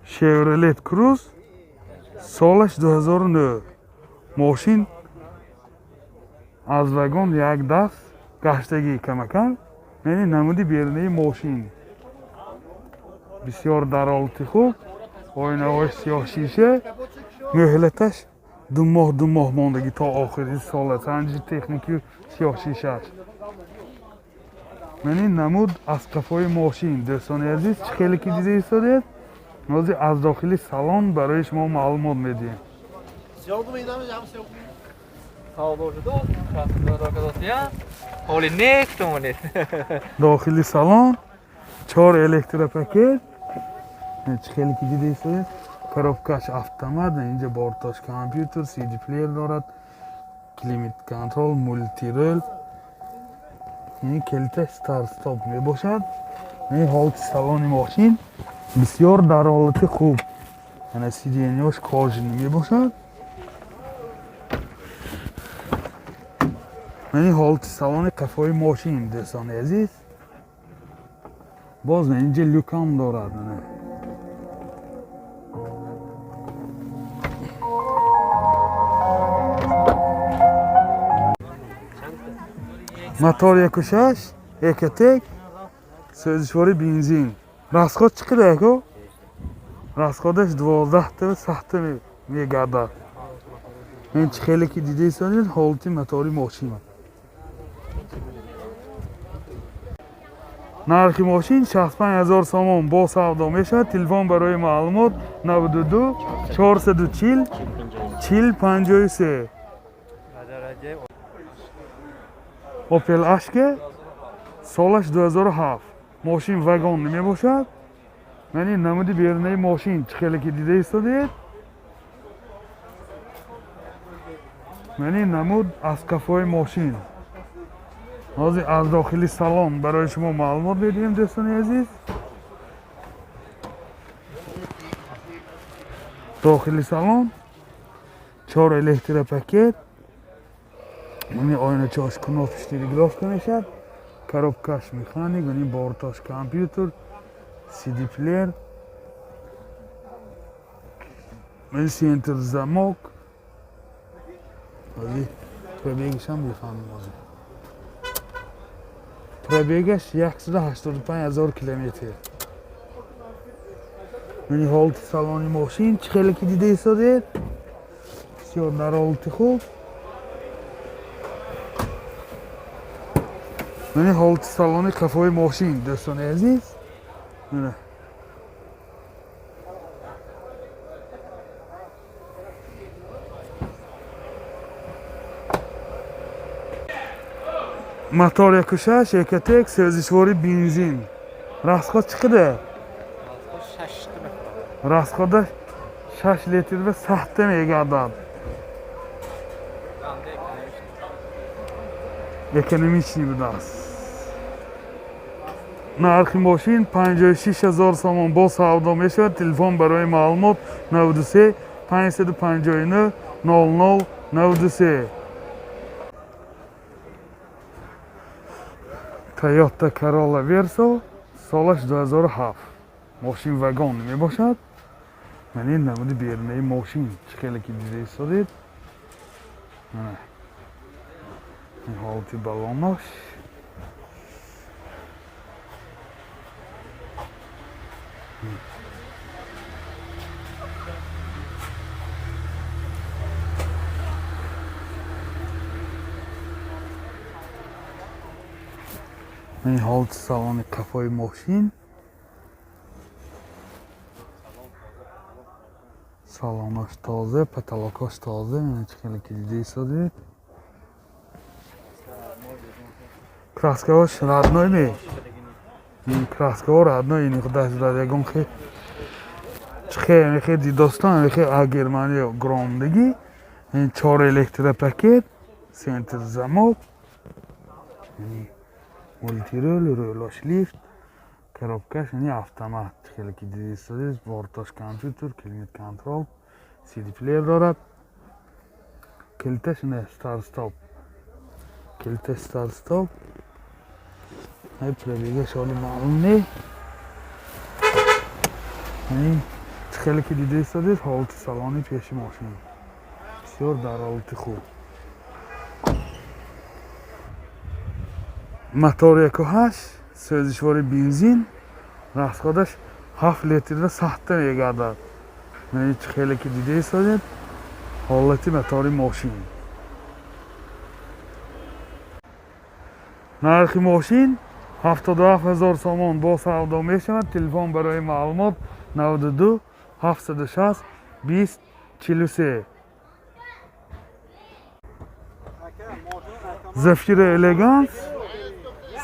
Chevrolet Cruze, солаш 2009. Мошин аз вагон як даст гаштагӣ камакам. Яъне намуди берунаи мошин бисёр дар ҳолати хуб, оинаҳои сиёҳ шиша, мӯҳлаташ 2 моҳ, 2 моҳ мондагӣ то охири сола, санҷи техникию сиёҳ шишааш. Ман ин намуд аз қафои мошин, дӯстони азиз, чӣ хеле ки дида истодед. Ҳозир аз дохили салон барои шумо маълумот медиҳем. Съемка идам, ям съемка. Савдо шуд, 62 ҳоли нест монед. Дохили салон чор электропакет, чӣ хеле ки дида истодед, коробкаш автомат, инҷа борташ компютер, CD плеер дорад, климат контрол, мультирул, ин калиташ старт стоп мебошад. Ин ҳолати салони мошин бисёр дар ҳолати хуб, яъне сиденьяш кожаный мебошад. Ин ҳолати салони қафои мошин, дӯстони азиз. Боз инҷа люкам дорад. Ана. Мотор 1,6 Ecotec, сӯзишвори бензин. Расход чӣ қадар, ако? Расходаш 12 сахта мегардад. Ин чӣ хеле ки дида истодед, ҳолати мотори мошин. Нархи мошин 65 ҳазор сомон, бо савдо мешавад. Телефон барои маълумот 92 440 40 53. Opel Ashke, солаш 2007, мошин вагон мебошад. Ман ин намуди берунаи мошин, чӣ хеле ки дида истодед. Ман ин намуд аз қафои мошин. Ҳозир аз дохили салон барои шумо маълумот медиҳем, дӯстони азиз. Дохили салон чор электропакет, ини оиначаош кнопочный регулировка мешавад, коробкаш механик, ини борташ компютер, CD плеер, ин центр замок. Ҳозир пробегашам мефаҳмем. Ҳозир пробегаш 185 ҳазор километр. Ини ҳолати салони мошин, чӣ хеле ки дида истодед, бисёр дар ҳолати хуб. Ини ҳолати салони қафои мошин, дӯстони азиз. Мана. Мотор 1,6 Ecotec, сӯзишвори бензин. Расход чӣ қадар? Расходаш 6 литр ва сахта мегардад. Экономичный будааст. Нархи мошин 56 ҳазор сомон, бо савдо мешавад. Телефон барои маълумот 93 559 00 93. Toyota Corolla Verso, солаш 2007, мошин вагон мебошад. Ман ин намуди берунаи мошин, чӣ хеле ки дида истодед. Мана. Ин ҳолати балонош. Ин ҳолати салони қафои мошин. Салонаш тоза, потолокош тоза, ина чӣ хеле ки дида истодед. Краскаош родной ме? Ин краскаҳо родной, ини худаш дорад, ягон хе чӣ хе хе дидостон, хе а Германия громдагӣ. Ин чор электропакет, центр замок, мультирул, рулош лифт, коробкаш ини автомат, хеле ки дида истодед, бортош компютер, климат контрол, CD плеер дорад. Калиташ ина старт стоп. Калиташ старт стоп. Ай, пробегаш ҳоли маълум не. Ин хеле ки дида истодед, ҳолати салони пеши мошин бисёр дар ҳолати хуб. Мотор 1.8, сӯзишвори бензин, расходаш 7 литрда сахта мегардад. Ин хеле ки дида истодед, ҳолати мотори мошин. Нархи мошин 77 000 сомон бо савдо мешавад. Телефон барои маълумот 92 760 20 43. Зафира Элеганс,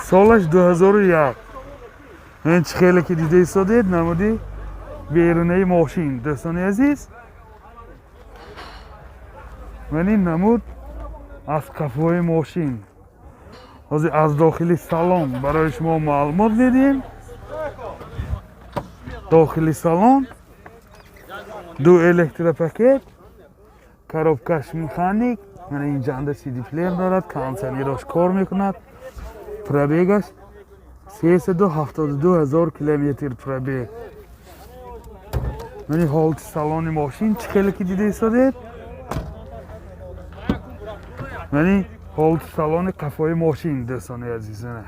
солаш 2001. Ин чӣ хеле ки дида истодед, намуди берунаи мошин, дӯстони азиз. Ман ин намуд аз қафои мошин. Ҳозир аз дохили салон барои шумо маълумот медиҳем. Дохили салон ду электропакет, коробкаш механик, мана ин ҷанда CD плеер дорад, кондиционерош кор мекунад. Пробегаш 372 000 километр пробег. Мани ҳолати салони мошин чӣ хеле ки дида истодед. Мани ҳолати салони қафои мошин, дӯстони азиз. Мана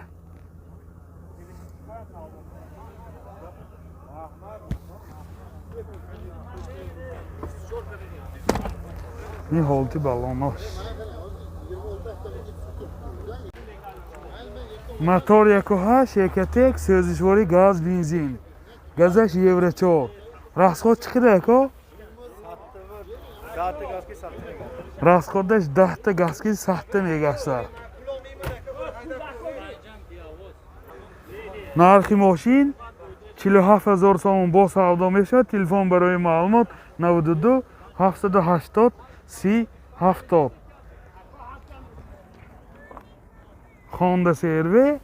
ин ҳолати балонош. Мотор 1.8 Экотек, сӯзишвори газ, бензин. Газаш Евро 4. Расход чӣ қадар, ако? Расходаш 10 газки сахта мегашта. Нархи мошин 47 000 сомон бо савдо мешавад. Телефон барои маълумот 92 780 30 70. Honda CR-V,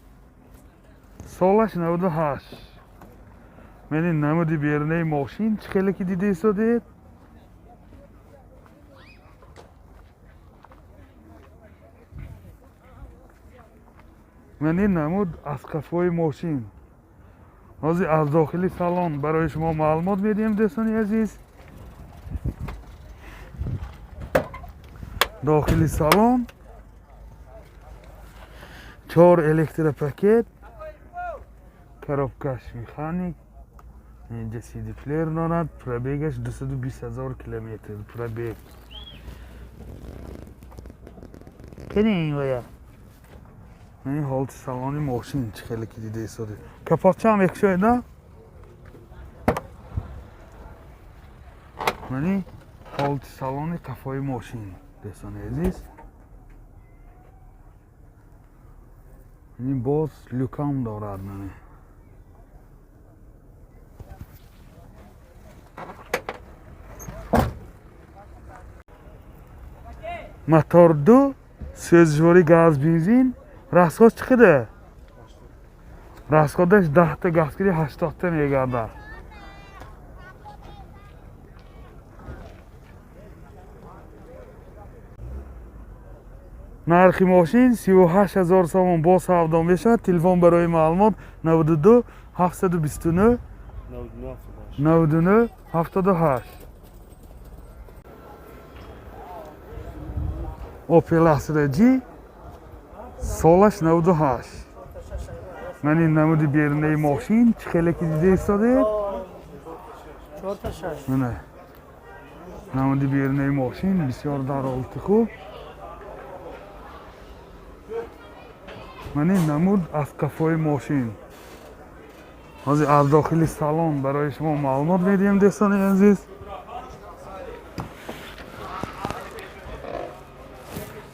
солаш 98. Мани намуди берунаи мошин чӣ хеле ки дида истодед. Мани намуд аз қафои мошин. Ҳозир аз дохили салон барои шумо маълумот медиҳем, дӯстони азиз. Дохили салон 4 электропакет, коробкаш механик, инҷа CD плеер дорад, пробегаш 220 000 километр пробег. Кани вая. Ин ҳолати салони мошин чӣ хеле ки дида истодед. Капотча ҳам якшоед, на? Мани ҳолати салони қафои мошин, дӯстони азиз. Ин боз люкам дорад. Мани мотор 2, сӯзишвори газ, бензин. Расход чӣ қадар? Расходаш 10 газгири 80 мегардад. Нархи мошин 38 000 сомон бо савдо мешавад. Телефон барои маълумот 92 729 99 78. Opel Astra G, солаш 98. Ман ин намуди берунаи мошин чӣ хеле ки дида истодед. Мана намуди берунаи мошин бисёр дар ҳолати хуб. Ман ин намуд аз қафои мошин. Ҳозир аз дохили салон барои шумо маълумот медиҳем, дӯстони азиз.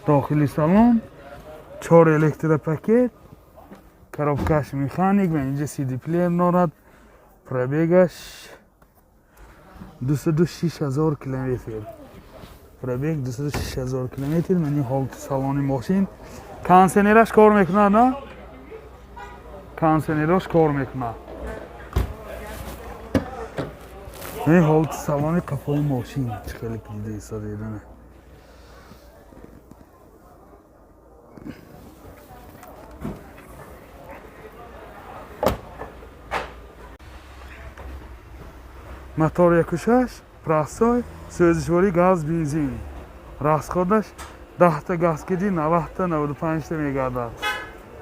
Дохили салон 4 электропакет, коробкаш механик, ва инҷа CD плеер дорад. Пробегаш 206 000 километр. Пробег 206 000 километр. Ман ин ҳолати салони мошин. Кондиционераш кор мекунад, на? Кондиционераш кор мекунад. Ин ҳолати салони қафои мошин чӣ хеле ки дида истодед. Мотор 1,6, простой, сӯзишворӣ газ, бензин. Расходаш 10-та газ киди, 90-та, 95-та мегардад.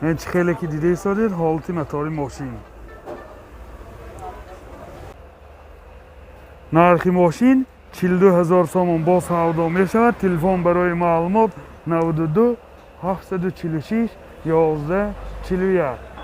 Ин чӣ хеле ки дида истодед, ҳолати мотори мошин. Нархи мошин 42 ҳазор сомон, боз савдо мешавад. Телефон барои маълумот 92 746 11 41.